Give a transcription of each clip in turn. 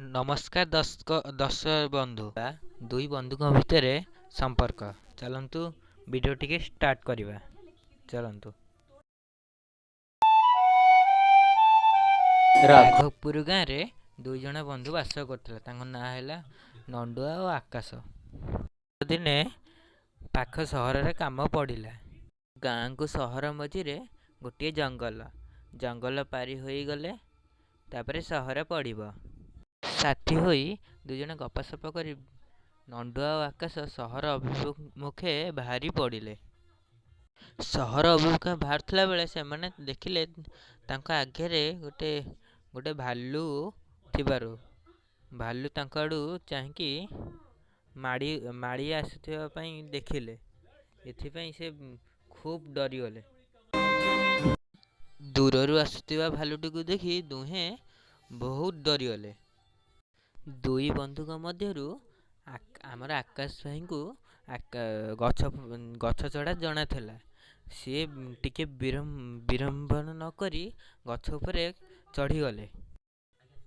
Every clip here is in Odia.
ନମସ୍କାର ଦର୍ଶକ ବନ୍ଧୁ, ଦୁଇ ବନ୍ଧୁଙ୍କ ଭିତରେ ସମ୍ପର୍କ। ଚାଲନ୍ତୁ ଭିଡ଼ିଓ ଟିକେ ଷ୍ଟାର୍ଟ କରିବା। ଚାଲନ୍ତୁ। ରାଘବପୁର ଗାଁରେ ଦୁଇ ଜଣ ବନ୍ଧୁ ବାସ କରୁଥିଲେ। ତାଙ୍କ ନାଁ ହେଲା ନଣ୍ଡୁଆ ଓ ଆକାଶ। ଦିନେ ପାଖ ସହରରେ କାମ ପଡ଼ିଲା। ଗାଁକୁ ସହର ମଝିରେ ଗୋଟିଏ ଜଙ୍ଗଲ। ଜଙ୍ଗଲ ପାରି ହୋଇଗଲେ ତାପରେ ସହର ପଡ଼ିବ। ସାଥୀ ହୋଇ ଦୁଇଜଣ ଗପସପ କରି ନଣ୍ଡୁଆ ଓ ଆକାଶ ସହର ଅଭିମୁଖେ ବାହାରି ପଡ଼ିଲେ। ସହର ଅଭିମୁଖେ ବାହାରୁଥିଲା ବେଳେ ସେମାନେ ଦେଖିଲେ ତାଙ୍କ ଆଗରେ ଗୋଟେ ଭାଲୁ ଥିବାରୁ ଭାଲୁ ତାଙ୍କ ଆଡ଼ୁ ଚାହିଁକି ମାଡ଼ି ମାଡ଼ି ଆସୁଥିବା ପାଇଁ ଦେଖିଲେ। ଏଥିପାଇଁ ସେ ଖୁବ୍ ଡରିଗଲେ। ଦୂରରୁ ଆସୁଥିବା ଭାଲୁଟିକୁ ଦେଖି ଦୁହେଁ ବହୁତ ଡରିଗଲେ। ଦୁଇ ବନ୍ଧୁଙ୍କ ମଧ୍ୟରୁ ଆମର ଆକାଶ ଭାଇଙ୍କୁ ଗଛ ଚଢ଼ା ଜଣାଥିଲା। ସିଏ ଟିକେ ବିଳମ୍ବ ନକରି ଗଛ ଉପରେ ଚଢ଼ିଗଲେ।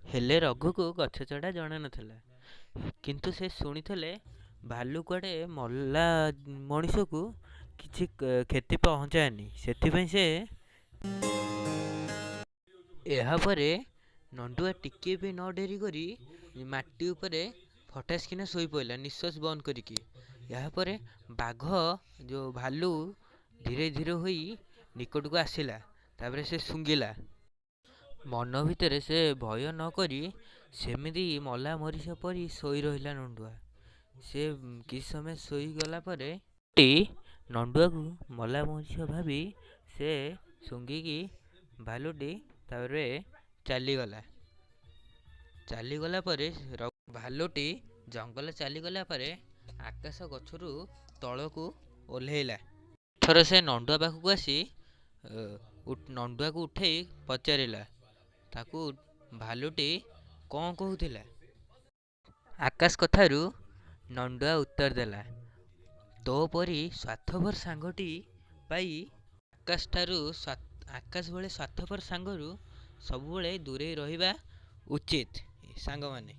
ହେଲେ ରଘୁକୁ ଗଛ ଚଢ଼ା ଜଣାନଥିଲା, କିନ୍ତୁ ସେ ଶୁଣିଥିଲେ ଭାଲୁ କୁଆଡ଼େ ମଲା ମଣିଷକୁ କିଛି କ୍ଷତି ପହଞ୍ଚାଏନି। ସେଥିପାଇଁ ସେ ଏହାପରେ ନଣ୍ଡୁଆ ଟିକିଏ ବି ନ ଡେରି କରି ମାଟି ଉପରେ ଫଟାସ୍ କିନା ଶୋଇପଡ଼ିଲା ନିଶ୍ୱାସ ବନ୍ଦ କରିକି। ଏହାପରେ ବାଘ ଯେଉଁ ଭାଲୁ ଧୀରେ ଧୀରେ ହୋଇ ନିକଟକୁ ଆସିଲା। ତାପରେ ସେ ଶୁଙ୍ଘିଲା। ମନ ଭିତରେ ସେ ଭୟ ନ କରି ସେମିତି ମଲା ମରିଚ ପରି ଶୋଇ ରହିଲା ନଣ୍ଡୁଆ। ସେ କିଛି ସମୟ ଶୋଇଗଲା ପରେ ନଣ୍ଡୁଆକୁ ମଲା ମଣିଷ ଭାବି ସେ ଶୁଙ୍ଘିକି ଭାଲୁଟି ତାପରେ ଚାଲିଗଲା। ଚାଲିଗଲା ପରେ ଭାଲୁଟି ଜଙ୍ଗଲ ଚାଲିଗଲା ପରେ ଆକାଶ ଗଛରୁ ତଳକୁ ଓହ୍ଲେଇଲା। ଏଥର ସେ ନଣ୍ଡୁଆ ପାଖକୁ ଆସି ନଣ୍ଡୁଆକୁ ଉଠେଇ ପଚାରିଲା ତାକୁ ଭାଲୁଟି କ'ଣ କହୁଥିଲା। ଆକାଶ କଥାରୁ ନଣ୍ଡୁଆ ଉତ୍ତର ଦେଲା, ତୋ ପରି ସ୍ୱାର୍ଥପର ସାଙ୍ଗଟି ପାଇ ଆକାଶ ଠାରୁ ଆକାଶ ଭଳି ସ୍ୱାର୍ଥପର ସାଙ୍ଗରୁ ସବୁବେଳେ ଦୂରେଇ ରହିବା ଉଚିତ ସାଙ୍ଗମାନେ।